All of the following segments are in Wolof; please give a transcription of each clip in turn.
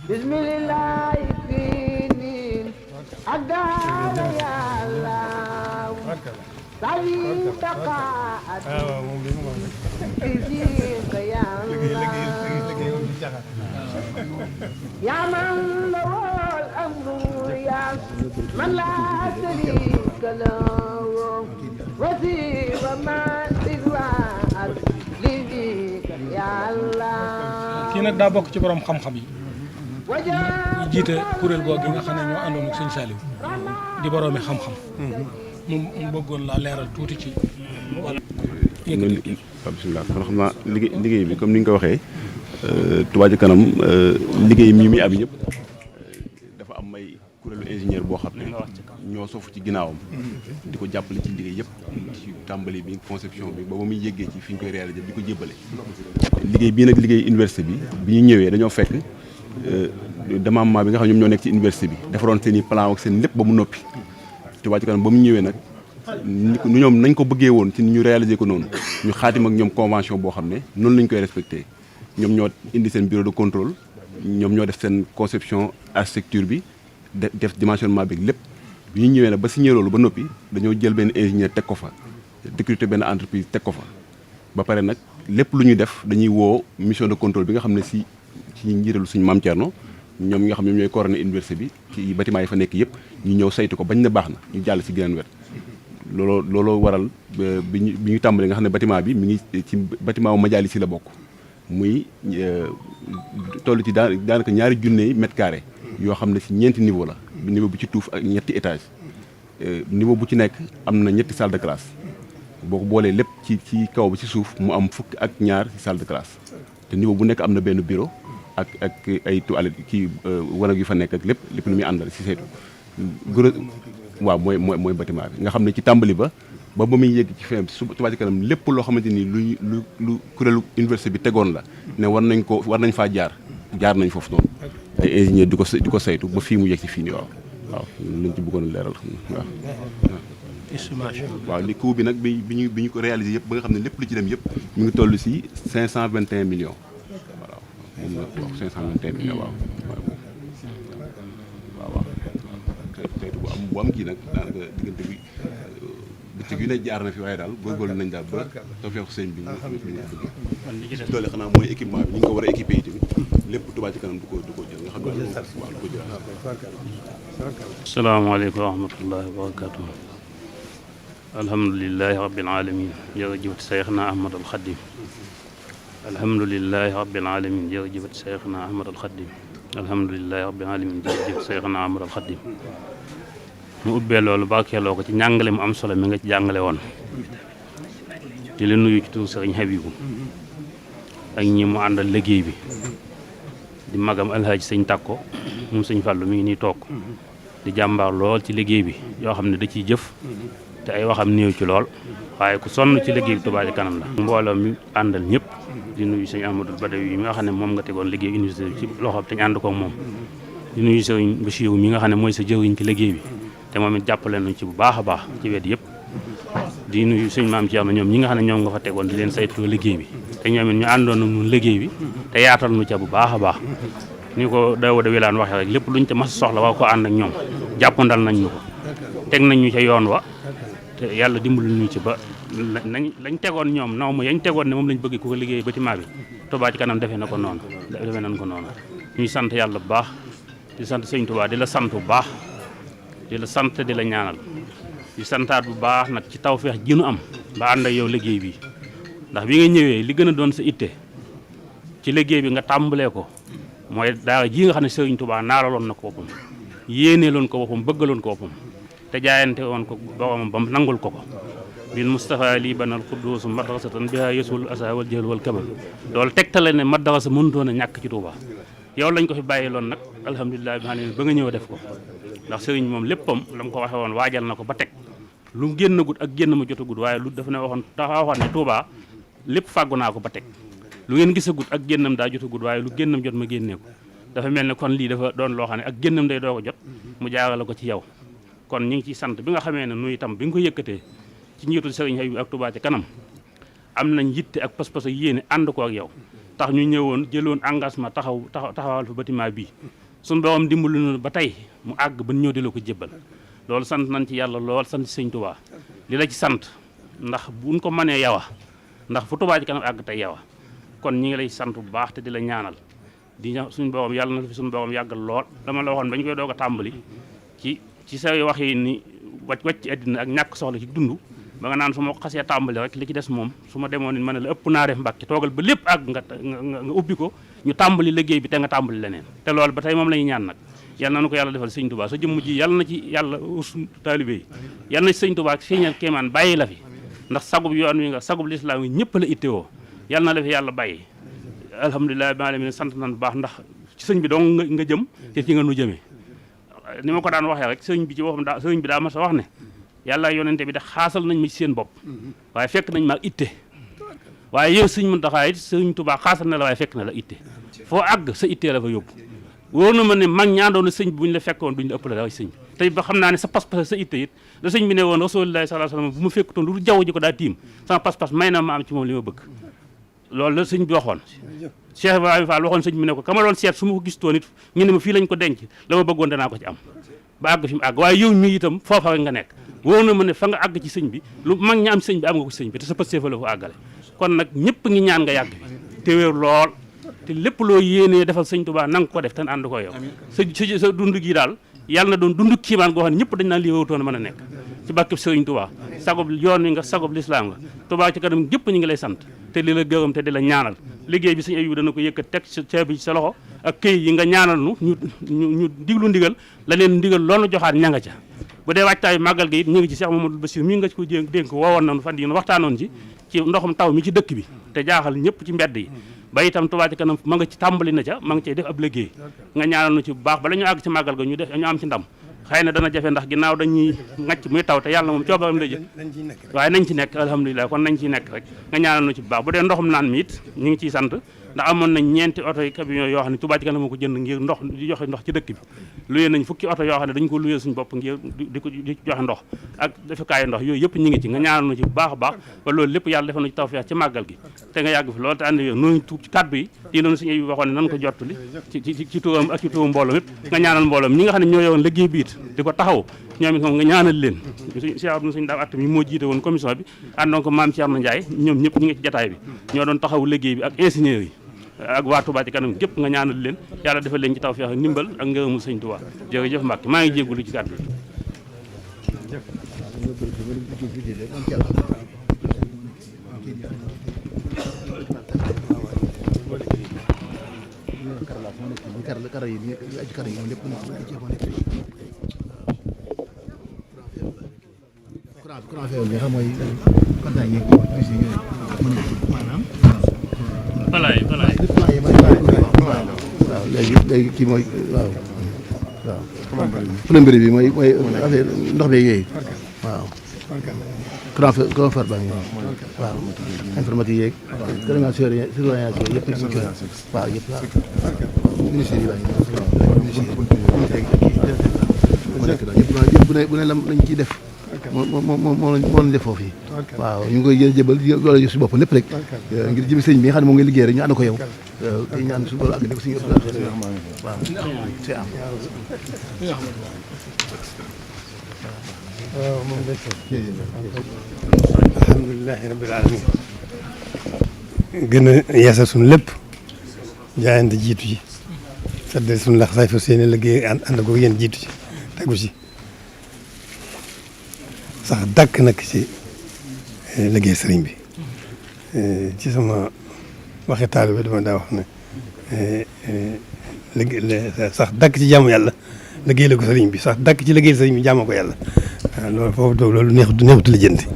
bismillah finin adana ya allah sali taqaat izika ya allah ya man lawal amru ya man la sharika lahu wasifa ma sidwa lizika ya allah kii nag daa bokk ci borom xam-xam yi ñu jiite kuréel googu nga xam ne ñoo àndoon ak sëñ Saliou di boroomi xam-xam. mu bëggoon laa leeral tuuti ci wàllu. bisimilah kon xam naa liggéey bi comme ni nga ko waxee Touba Ca Kanam liggéey mii mi am yëpp dafa am may kuréelu ingénieur boo xam ne ñoo sofu ci ginnaawam di ko jàppale ci liggéey yëpp ci tàmbali bi conception bi ba muy yéggee ci fi ñu koy réaliser di ko jébbale liggéey bii nag liggéey université bi ñu ñëwee dañoo fekk démembrement bi nga xam ne ñoom ñoo nekk ci université bi defaroon seen i plan ak seen lépp ba mu noppi Touba Ca Kanam ba mu ñëwee nag nu ñoom nañ ko bëggee woon ci ni ñu réaliser ko noonu ñu xaatim ak ñoom convention boo xam ne noonu lañ koy respecté ñoom ñoo indi seen bureau de contrôle ñoom ñoo def seen conception architecture bi def dimensionnement bi lépp bi ñu ñëwee nag ba signé loolu ba noppi dañoo jël benn ingénieur teg ko fa recruter benn entreprise teg ko fa ba pare nag lépp lu ñuy def dañuy woo mission de contrôle bi nga xam ne ci njiitalu suñu Maam Thierno ñoom ñi nga xam ne ñooy coordonné université bi ci bâtiment yi fa nekk yëpp ñu ñëw saytu ko bañ ne baax na ñu jàll ci geneen wet looloo waral bi ñu tàmbalee nga xam ne bâtiment bi mi ngi ci bâtiment wu Majalis si la bokk muy toll ci daanaka ñaari junney mètre carré yoo xam ne ci ñeenti niveau la niveau bu ci tuuf ak ñetti étage niveau bu ci nekk am na ñetti salle de classe boo ko boolee lépp ci kaw ba ci suuf mu am fukk ak ñaar ci salle de classe te niveau bu nekk am na benn bureau ak ay toilettes kii wanag yu fa nekk ak lépp lu muy àndal ci saytu waaw mooy bâtiment bi nga xam ne ci tàmbali ba muy yegg ci fin su Touba Ca Kanam lépp loo xamante ni lu kuréelu université bi tegoon la ne war nañ faa jaar nañ foofu noonu ay ingénieur di ko saytu ba fii mu yegg ci fii nii waaw lañ ci bëggoon leeral waaw li coût bi nag bi ñu ko réalisé yëpp ba nga xam ne lépp lu ci dem yëpp mu ngi toll ci 521 millions voilà moom la wax 521 millions waaw bu am kii nag daanaka diggante bi bëccëg yu ne jaar na fi waaye daal góorgóorlu nañ daal ba tawfeexu sëñ bi ñu doole xanaa mooy équipement bi ñu ngi ko war a équipé yi tamit lépp Touba Ca Kanam du ko jël nga xam ne waaw du ko jël. asalaamaaleykum wa rahmatullahi wa barakatuh alhamdulilahi rabbil alamin jërëjëf Seyxna Ahmad al Khadim alhamdulilahi rabbil alamin jërëjëf Seyxna Ahmad al Khadim alhamdulilahi rabbil alamin jërëjëf Seyxna Ahmad al Khadim mu ubbee loolu barkeeloo ko ci njàngale mu am solo mi nga ci jàngale woon di la nuyu ci tur Sëriñ Habibu ak ñi mu àndal liggéey bi di magam alhaaji sëñ Takko moom sëñ Fàllu mi ngi nii toog di jàmbaar lool ci liggéey bi yoo xam ne da ciy jëf te ay waxam néew ci lool waaye ku sonn ci liggéey bi Touba Ca Kanam la mbooloo mi àndal ñëpp di nuyu sëñ Ahmadul Badawi yi mi nga xam ne moom nga tegoon liggéey université bi ci loxoom te ñu ànd ko moom di nuyu sëñ Bachirou mi nga xam ne mooy sa jëwriñ ci liggéey bi te moom it jàppale nañ ci bu baax a baax ci wet yëpp di nuyu sëñ Maam Thierno ñoom ñi nga xam ne ñoom nga fa tegoon di leen saytoo liggéey bi te ñoom it ñu àndoon ak ñun liggéey bi te yaatal nu ca bu baax a baax ni ko Daouda Wilane waxee rek lépp luñ ca mas soxla waa ko ànd ak ñoom jàppandal nañ ñu ko teg nañ ñu ca yoon wa te yàlla dimbali ñu ci ba lañ tegoon ñoom naw ma yañ tegoon ne moom lañ bëgg ku ko liggéey bâtiment bi Touba Ca Kanam defee nañ ko noonu ñuy sant yàlla bu baax di sant sëñ Touba di la sant bu baax di la sant di la ñaanal di santaat bu baax nag ci tawfeex ji nu am ba ànd ak yow liggéey bi ndax bi nga ñëwee li gën a doon sa itte ci liggéey bi nga tàmbalee ko mooy daara ji nga xam ne Sëriñ Touba naaraloon na ko boppam yéeneeloon ko boppam bëggaloon ko boppam te jaayante woon ko boromam ba mu nangul ko bil Moustapha lii banal xudduusu madrasatan biha yesul asa wal jël wal kabal loolu tegtale ne madrasa mënutoon a ñàkk ci Touba yow lañ ko fi bàyyi loon nag alhamdulilah bi xam ne ba nga ñëw def ko ndax sëriñ moom léppam la mu ko waxee woon waajal na ko ba teg lu mu génn gut ak génn ma jotagut waaye lu dafa ne waxoon ne Touba lépp fàggu naa ko ba teg lu ngeen gisagut ak génnam daa jotagut waaye lu génnam jot ma génnee ko dafa mel ne kon lii dafa doon loo xam ne ak génnam day doo ko jot mu jaarale ko ci yow kon ñu ngi ciy sant bi nga xamee ne nuy itam bi nga ko yëkkatee ci njiitul sëriñ Habib ak Touba Ca Kanam am nañ yitte ak pas-pas ak yéene ànd ko ak yow tax ñu ñëwoon jëloon engagement taxawal fa bâtiment bii suñu borom dimbalu na ba tey mu àgg ba ñëw di la ko jébbal loolu sant nañ ci yàlla lool sant ci sëñ Touba li la ci sant ndax buñ ko mënee yawa ndax fu Touba Ca Kanam àgg tey yawa kon ñi ngi lay sant bu baax te di la ñaanal di suñu borom yàlla na fi suñu borom yàggal lool dama la waxoon ba ñu koy doog a tàmbali ci say wax yi ni wàcc ci àddina ak ñàkk soxla ci dund ba nga naan su ma xasee tàmbali rek li ci des moom su ma demoon ni ma ne la ëpp naa def Mbàkke toogal ba lépp àgg nga ubbi ko ñu tàmbali liggéey bi te nga tàmbali leneen te loolu ba tey moom la ñuy ñaan nag yàlla na ko yàlla defal sëñ Touba sa jëmm ji yàlla na ci yàlla us taalibe yi yàlla na ci sëñ Touba feeñal kéemaan bàyyi la fi ndax sagub yoon wi nga sagub lislaam yi ñëpp la ittewoo yàlla na la fi yàlla bàyyi alhamdulilah bi alamin sant nañ bu baax ndax ci sëñ bi dong nga jëm te ci nga nu jëmee ni ma ko daan waxee rek sëñ bi ci boppam sëñ bi daa mas a wax ne yàlla yonente bi de xaasal nañ ma ci seen bopp waaye fekk nañ ma itte waaye yow sëñ Muntaxa it sëñ Touba xaasal na la waaye fekk na la itte foo àgg sa ittee la fa yóbbu wóor na ma ne mag ñaandoon na sëñ bi bu ñu la fekkoon duñ la ëppale dara sëñ bi tey ba xam naa ne sa pas-pas sa itte it la sëñ bi ne woon Rasulullaahi sallallaahu alayhi wa sallam bu ma fekkutoon lu jaww ji ko daa tiim sama pas-pas may na ma am ci moom li ma bëgg loolu la sëñ bi waxoon Cheikh Ibrahima Fall waxoon sëñ bi ne ko ka ma doon seet su ma ko gis toon it ñu ne ma fii lañ ko denc la ma bëggoon danaa ko ci am ba àgg fi mu àgg waaye yow mii itam foofa rek nga nekk wóor na ma ne fa nga àgg ci sëñ bi lu mag ña am sëñ bi am nga ko sëñ bi te sa pëstee fa la fa àggale kon nag ñëpp ngi ñaan nga yàgg fi te wér lool te lépp loo yéenee defal sëñ Touba na nga ko def te ànd ko yow sa dund gi daal yàlla na doon dund kiimaan goo xam ne ñëpp dañ naan lii wawutoon a mën a nekk ci bàkkib sëñ Touba sagob yoon wi nga sagob lislaam nga Touba Ca Kanam ñëpp ñu ngi lay sant te di la gërëm te di la ñaanal liggéey bi sëñ Abibu dana ko yëkkat teg ceeb bi ci sa loxo ak këy yi nga ñaanal nu ñu diglu ndigal la leen ndigal loolu joxaat ña nga ca bu dee waajtaayu màggal gi it ñu ngi ci Cheikh Mamadou Bassir mi nga ko dénk woowoon nañu fan yi waxtaanoon ci ndoxum taw mi ci dëkk bi te jaaxal ñëpp ci mbedd yi ba itam Touba Ca Kanam ma nga ci tàmbali na ca ma nga cay def ab liggéey nga ñaanal nu ci bu baax bala ñu àgg ci màggal ga ñu am ci ndam xëy na dana jafe ndax ginnaaw dañuy ngacc muy taw te yàlla moom coobaram la jël waaye nañ ci nekk alhamdulilah kon nañ ci nekk rek nga ñaanal nu ci bu baax bu dee ndoxum naan mi it ñu ngi ciy sant ndax amoon nañ ñeenti oto yi camion yoo xam ne Touba Ca Kanam moo ko jënd ngir ndox di joxe ndox ci dëkk bi luyee nañ fukki oto yoo xam ne dañ ko luyee suñu bopp ngir di joxe ndox ak defukaayu ndox yooyu yëpp ñu ngi ci nga ñaanal nu ci bu baax a baax ba loolu lépp yàlla defal na ci tawfeex ci màggal gi te nga yàgg fi loolu te ànd noonu tuub ci kàddu yi lii loonu suñu bi waxoon ne nan ko jottali ci turam ak ci turam mbooloo mépp nga ñaanal mbooloo ñi nga xam ne ñoo yowoon liggéey bi it di ko taxaw ñoom it moom nga ñaanal leen suñu daaw at mi moo jiite woon commission bi àndoon ko maam Thierno Ndiaye ñoom ñëpp ñi ngi ci jataay bi ñoo doon taxaw liggéey bi ak ingénieur yi ak waa Touba Ca Kanam gépp nga ñaanal leen yàlla defal leen ci tawfeex ak ndimbal ak ngërëmul sëñ Touba jërëjëf Mbacke maa ngi jéggulu ci kàddu waaw léegi kii mooy waaw plomberie bi mooy affaire ndox mi yooyu waaw grand fer baa ngi waaw informatique yeeg surveillance yëpp waaw yëpp waaw ministère yi baa ngi bu ne lañ ciy def moo lañ def foofu yi waaw ñu ngi koy jëbal wala yu si bopp lépp rek ngir jëmi sëñ bi nga xam ne moom ngay liggéey rek ñu ànd ko yow te ñaan su boolu ak ne ko suñu waaw c'est am moom alhamdulilahi rabbil alamin gën a yeesal suñu lépp jaayante jiitu ci sadde suñu lax say fa seeni liggéey ànd ko yéen jiitu ci tegu ci sax dàkk nag ci liggéey sëriñ bi ci sama waxi taalibe dama daa wax ne sax dàkk ci jaamu yàlla liggéey la ko sëriñ bi sax dàkk ci liggéey sëriñ bi jaamoo ko yàlla waaw loolu foofu doog loolu neexutu lijjanti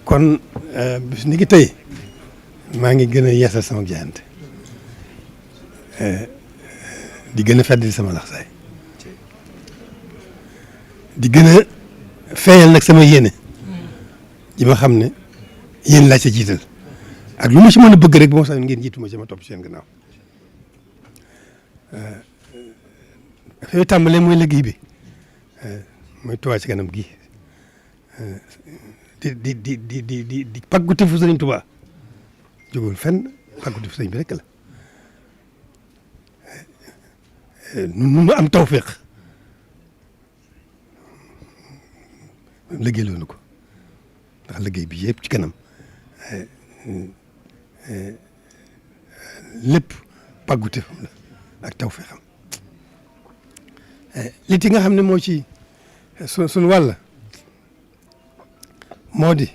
kon bis ni ki tey maa ngi gën a yeesal sama jaayante di gën a feddali sama laxsaay di gën a feeñal nag sama yéene ji ma xam ne yéen laa ca jiital ak lu ma ci mën a bëgg rek ba ma sax ngeen jiitu ma ci ma topp seen gannaaw dafay tàmbalee mooy liggéey bi mooy Touba Ca Kanam gi di pàggute fu Sëriñ Touba jógul fenn fàggatu sëñ bi rek la nu am tawféex liggéey loonu ko ndax liggéey bi yëpp ci kanam lépp pàggute fam la ak tawféexam li ti nga xam ne moo ci suñu wàll moo di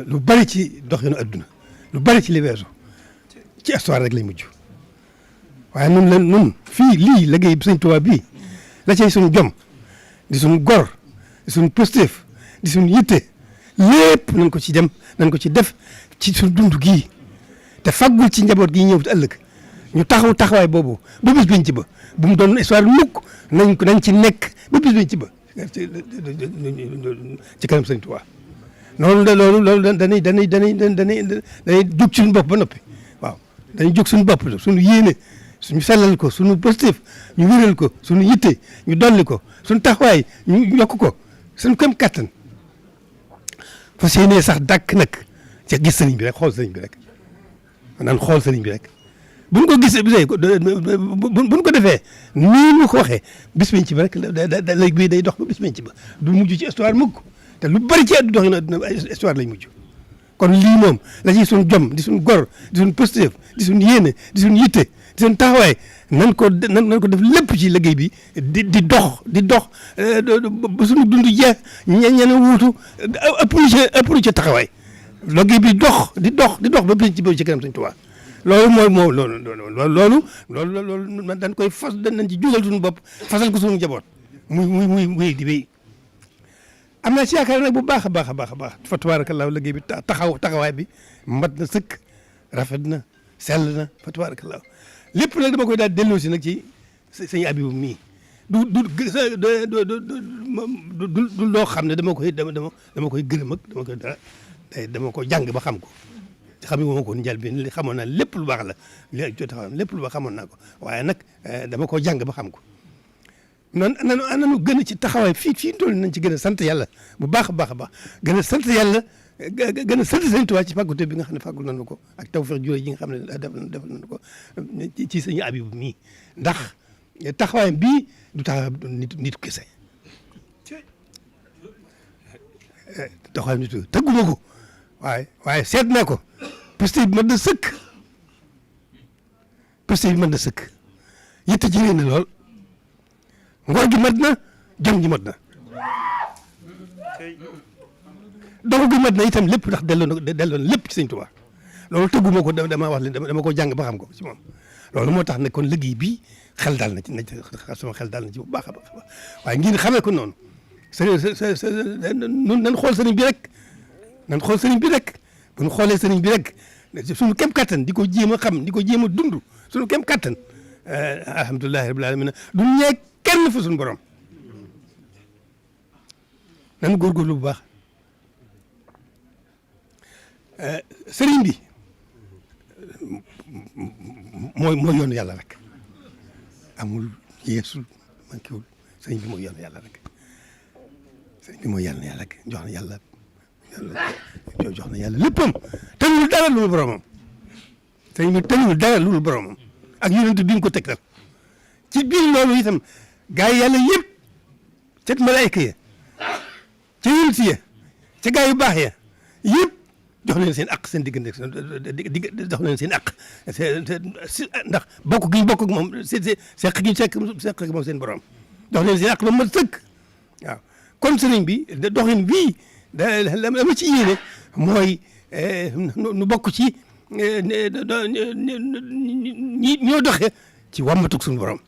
lu bari ci doxinu adduna lu bari ci li weesu ci histoire rek lay mujj waaye nun fii lii liggéey bi Sëñ Tuubaa bii la cay suñu jom di suñu gor di suñu positif di suñu yitte lépp nañ ko ci dem nañ ko ci def ci suñu dund gii te faggul ci njaboot gii ñëw te ëllëg ñu taxaw taxawaay boobu ba bis biñ ci ba bu mu doon histoire mukk nañ ci nekk ba bis biñ ci ba ci kanam Sëñ Tuubaa loolu dañuy jóg suñu bopp ba noppi waaw dañuy jóg suñu bopp suñu yéene suñu sellal ko suñu positif ñu wéral ko suñu yitte ñu dolli ko suñu taxawaay ñu yokk ko suñu kam kattan fas yéenee sax dàkk nag ci gis sëriñ bi rek xool sëriñ bi rek naan xool sëriñ bi rek buñ ko gisee buñ ko defee nii mu ko waxee bis bañ ci ba rek léegi bii day dox ba bis bañ ci ba du mujj ci histoire mukk te lu bari ci àddu dox na histoire lay mujj kon lii moom la ciy suñu jom di suñu gor di suñu positif di suñu yéene di suñu yitte di suñu taxawaay nan ko def lépp ci liggéey bi di dox ba suñu dund jeex ñeneen wuutu ëpp lu ci taxawaay liggéey bi di dox ba bis ci kanam Sëñ Tuubaa loolu man dañ koy fas dañ ci jugal suñu bopp fasal ko suñu njaboot muy di wéy am naa ci yaakaar nag bu baax a baax a baax fa tabaarakallaahu liggéey bi taxawaay bi mat na sëkk rafet na sell na fa tabaarakallaahu lépp nag dama koy daal delloo si nag ci sëñ Abibu mii du loo xam ne dama koy gërëm ak dama ko jàng ba xam ko xam nga ma ko njëlbéen li xamoon naa lépp lu baax la lépp lu baax xamoon naa ko waaye nag dama ko jàng ba xam ko noonu nanu gën a ci taxawaay fii toll nañ ci gën a sant yàlla bu baax a baax a baax gën a sant yàlla gën a sant Sëñ Tuubaa ci fàggute bi nga xam ne fàggul nañu ko ak tawfeex jure yi nga xam ne defal nañu ko ci Sëñ Abibu mii ndax taxawaayam bii du taxawaay nit kese taxawaayam nit tëgguma ko waaye seet naa ko posté bi mën na sëkk yitte ci réy na lool ngor gi mat na jom gi mat na dox gi mat na itam lépp ndax delloo na lépp ci Sëñ Tuubaa loolu tëgguma ko dama wax leen dama ko jàng ba xam ko ci moom loolu moo tax ne kon liggéey bii xel daal na ci sama xel daal na ci bu baax a baax waaye ngeen xamee ko noonu nun nan xool sëriñ bi rek bu ñu xoolee sëriñ bi rek suñu kem kattan di ko jéem a xam di ko jéem a dund suñu kem kattan alhamdulilahi rabbil alamin du ñee kenn fa suñu borom nan góorgóorlu bu baax sëriñ bi mooy yoonu yàlla rek amul yeesul mankiwul sëriñ bi mooy yoonu yàlla rek sëriñ bi mooy yoonu yàlla rek jox na yàlla léppam tënul dara lu boromam sëriñ bi tënul dara lu boromam ak yonent bi ñu ko tegtal ci biir loolu itam gaa yi yàlla yëpp ca malaayka ya ca yonent ya ca gaa yu baax ya yëpp jox leen seen aq seen diggante jox leen seen aq ndax bokk gi ñu bokk ak moom seq gi ñu seq ak moom seen borom jox leen seen aq ba mat sëkk waaw kon sëriñ bi doxin bii la ma ci yéene mooy nu bokk ci ñoo doxee ci wàmmatug suñu borom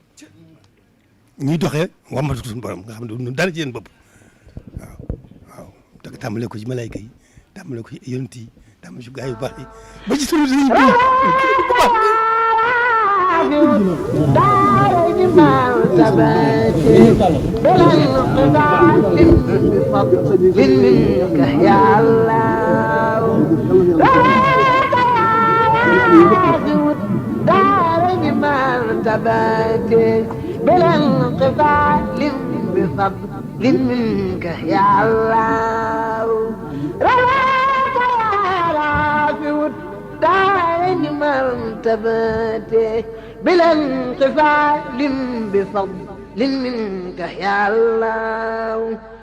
ñuy doxee wàmmatug suñu borom nga xam ne du dara ci yéen bopp waaw tàmbale ko ci malayka yi tàmbale ko ci yonent yi tàmbale ci gaa yu baax yi ba ci sunu sëriñ bi بلا انقطاع بفضل منك يا الله رواك يا رافع مرتبته بلا انقفال بفضل منك يا الله